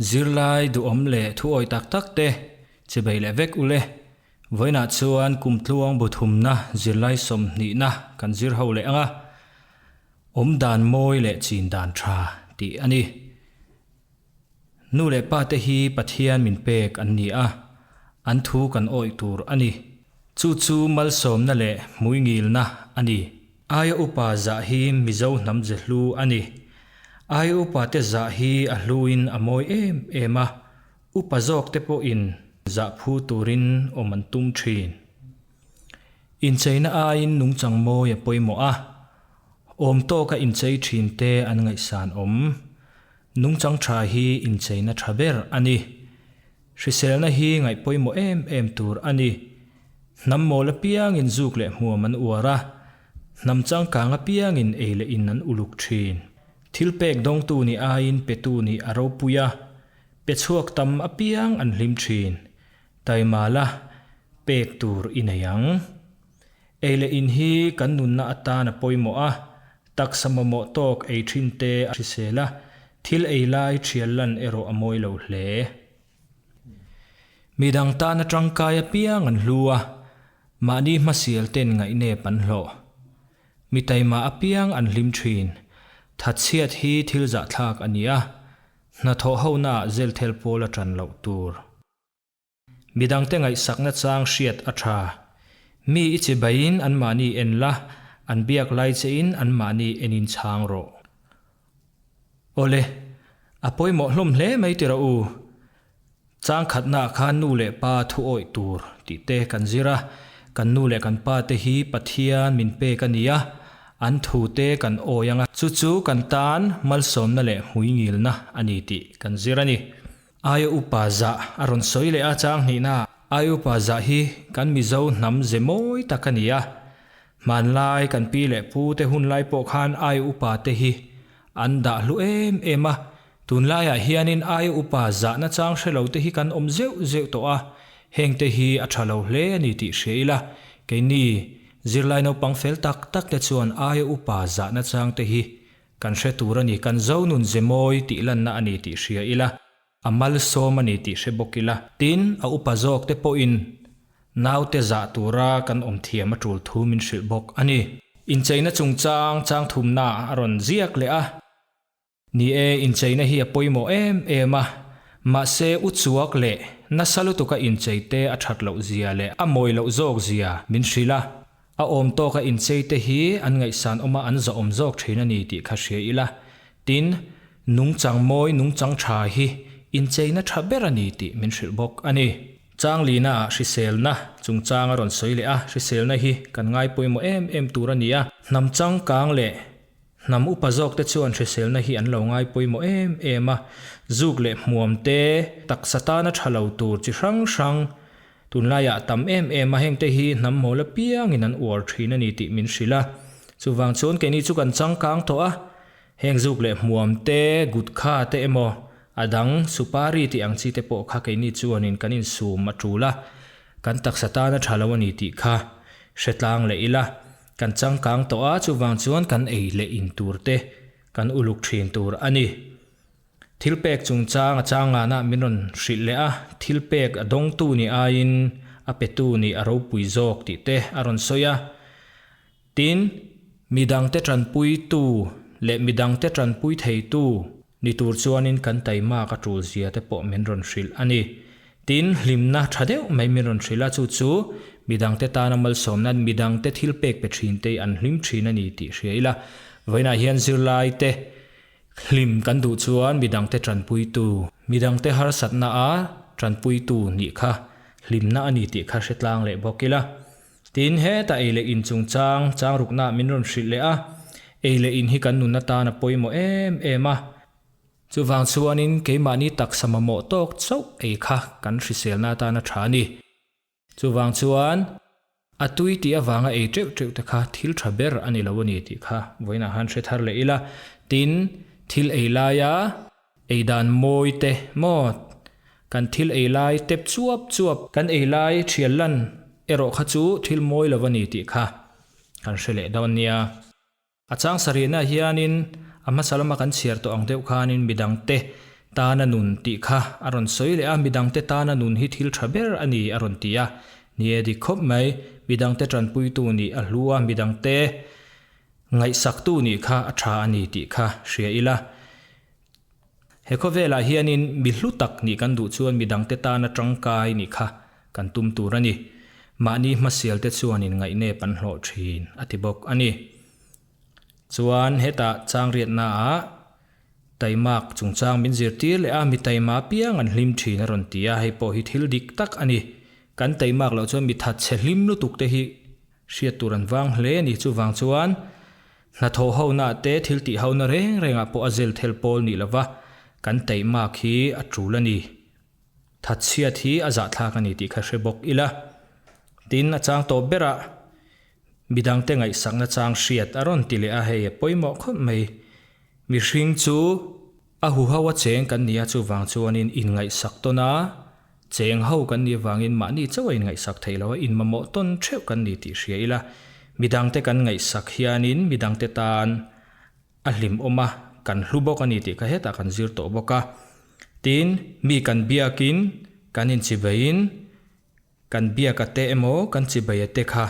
Zirlai duhawm leh thuawi tak tak te chibei leh vek ule. Vawiinah chuan kumtluang bu thumna zirlai sawmhnihna kan zir ho leh ang a, awmdan mawi leh chin dan tha tih a ni. Nu leh pa te hi Pathian min pek an ni a, an thu kan awih tur a ni. Chu chu malsawmna leh hmuingilna a ni. Aia upa zah hi Mizo hnam ze hlu a ni. Aia upa te zah hi a hluin a mawi em em a, upa zawk te pawhin zah phu turin awm an tum thin. Incheina aiin nungchang mawi a pawimawh a, awm tawka inchei thin te an ngaihsan awm. Nungchang tha hi incheina tha ber a ni. Hriselna hi ngaih pawimawh em em tur a ni. Hnam mawl apiangin zuk leh hmuam an uar a, hnam changkang apiangin ei leh in an uluk thin. Thil pek dawngtu nih aiin petu nih a ropui a, pe chhuak tam apiang an hlim thin. Taima la, pek tur i nei ang. Ei leh in hi kan nunna atan a pawimawh a, taksa mamawh tawk ei thin te a hrisel a, thil ei lai thial lan erawh a mawi lo hle. Midang tana tangkai apiang an hlu a, mahni hmasial ten ngaihnep an hlawh. Mi taima apiang an hlim thin. Thatchhiat hi thil zahthlak a ni a, hnathawh honaah zelthel pawl a tan loh tur. Midangte ngaihsakna chang hriat a tha. Mi i chi baiin anmahni en la, an biak lai chein anmahni enin chhang rawh. Awle, a pawimawh hlawm hle mai ti rawh u. Chang khatnaah khan nu leh pa thu awih tur tih te kan zir a, kan nu leh kan pa te hi Pathian min pek a ni a, an thu te kan awi ang a, chu chu kan tan malsawmna leh hmuingilna a ni tih kan zir a ni. Aia upa zah a rawn sawi leh a chang hnihna. Aia upa zah hi kan Mizo hnam ze mawi tak a ni a. Hmanlai kan pi leh pu te hun lai pawh khan aia upa te hi an dah hlu em em a. Tunlaiah hianin aia upa zahna chang hre lo te hi kan awm zeuh zeuh tawh a. Heng te hi a tha lo hle a ni tih hria ila. Keini zirlai naupang fel tak tak te chuan aia upa zahna chang te hi Kan hre tur a ni, kan zo nun ze mawi tih lanna a ni tih hria ila, a malsawm a ni tih hre bawk ila. Tin, a upa zawk te pawhin naute zah tura kan awm thiam a tul thu min hrilh bawk a ni. Incheina chungchang chang thumna a rawn ziak leh a. Ni e, incheina hi a pawimawh em em a, mahse u chuak leh nasa lutuka inchei te a that loh zia leh a mawi loh zawk zia min hrilh a. A awm tawka inchei te hi an ngaihsan awma an zawhawm zawk thin a ni tih kha hria ila. Tin, nungchang mawi nungchang tha hi incheina tha ber a ni tih min hrilh bawk a ni. Changlina ah hriselna chungchang a rawn sawi leh a, hriselna hi kan ngai pawimawh em em tur a ni a. Hnam changkang leh hnam upa zawk te chuan hriselna hi an lo ngai pawimawh em em a. Zuk leh hmuam te, taksa tana tha lo tur chi hrang hrang Tunlaiah a tam em em a, hengte hi hnam mawl apiangin an uar thin a ni tih min hrilh a. Chuvang chuan keini chu kan changkang tawh a, heng zuk leh hmuam te, gutkha te emaw, a dang supari tih ang chi te pawh kha keini chuanin kan insum a tul a, kan taksa tan a tha lo a ni tih kha hre tlang leh ila. Kan changkang tawh a, chuvang chuan kan ei leh in tur te kan uluk thin tur a ni. Thil pek chungchang a changanah min rawn hrilh leh a, thil pek a dawngtu nih aiin a petu nih a ropui zawk tih te a rawn sawi a. Tin, midangte tanpuitu leh midangte tanpui theitu ni tur chuanin kan taimak a tul zia te pawh min rawn hrilh a ni. Tin, hlimna tha deuh mai min rawn hrilh a, chu chu midangte tana malsawmna, midangte thil pek pe thin te an hlim thin a ni tih hria ila. Vawiinah hian zirlaite Hlim kan duh chuan midangte tanpuitu, midangte harsatna a tanpuitu nih kha hlimna a ni tih kha hre tlang leh bawk ila. Tin, hetah ei leh in chungchang changrukna min rawn hrilh leh a, ei leh in hi kan nun atan a pawimawh em em a. Chuvang chuanin keimahni taksa mamawh tawk chauh ei kha kan hriselna atan a tha a ni. Chuvang chuan a tui tih avanga ei teuh teuh te kha thil tha ber a ni lo a ni tih kha vawiinah han hre thar leh ila. Tin, thil ei laia ei dan mawi te maw kan thil ei lai tep chuap chuap kan ei lai thial lan erawh kha chu thil mawi lo a ni tih kha kan hre leh dawn nia. A chang sarihna hianin a hmasa lama kan chhiar tawh ang deuh khanin midangte Tana nun tih kha a rawn sawi leh a, midangte tana nun hi thil tha ber a ni a rawn ti a. Ni e, dik khawp mai, midangte tanpuitu nih a hlu a, midangte ngaihsaktu nih kha a tha a ni tih kha hria ila. He khawvelah hianin mi hlu tak nih kan duh chuan midangte tana tangkai nih kha kan tum tur a ni. Mahni hmasialte chuanin ngaihnep an hlawh thin a ti bawk a ni. Chuan hetah changriatnaah taimak chungchang min zirtir leh a, mi taima apiang an hlim thin a rawn ti a, hei pawh hi thil dik tak a ni. Kan taimak loh chuan mi thatchhe hlim lutuk te hi hriat tur an vang hle a ni. Chuvang chuan hnathawh hona te thil tih hona reng rengah pawh a zel thel pawl nih lova kan taimak hi a tul a ni. Thatchhiat hi a zahthlak a ni tih kha hre bawk ila. Tin, a chang tawp berah Midangte ngaihsakna chang hriat a rawn ti leh a, hei a pawimawh khawp mai. Mihring chu a huho a cheng kan ni a, chuvang chuanin inngaihsak tawn a, cheng ho kan nih avangin mahni chauh a inngaihsak theih lo a, inmamawh tawn theuh kan ni tih hria ila. Midangte kan ngaihsak hianin midangte tan a hlimawm a, kan hlu bawk a ni tih kha hetah kan zir tawh bawk a. Tin, mi kan biakin, kan inchiveiin, Kan biaka te emaw kan chibaia te kha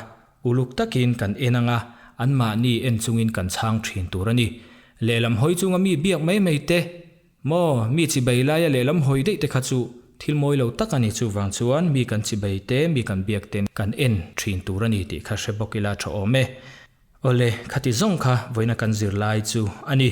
uluk takin kan en anga anmahni en chungin kan chhang thin tur a ni. Lehlam hawi chunga mi biak mai mai te maw mi chibai laia lehlam hawi daih te kha chu thil mawi lo tak a ni. Chuvang chuan mi kan chibai te mi kan biak te kan en thin tur a ni tih kha hre bawk ila tha awm e. Awle, khati zawng kha vawiina kan zirlai chu a ni.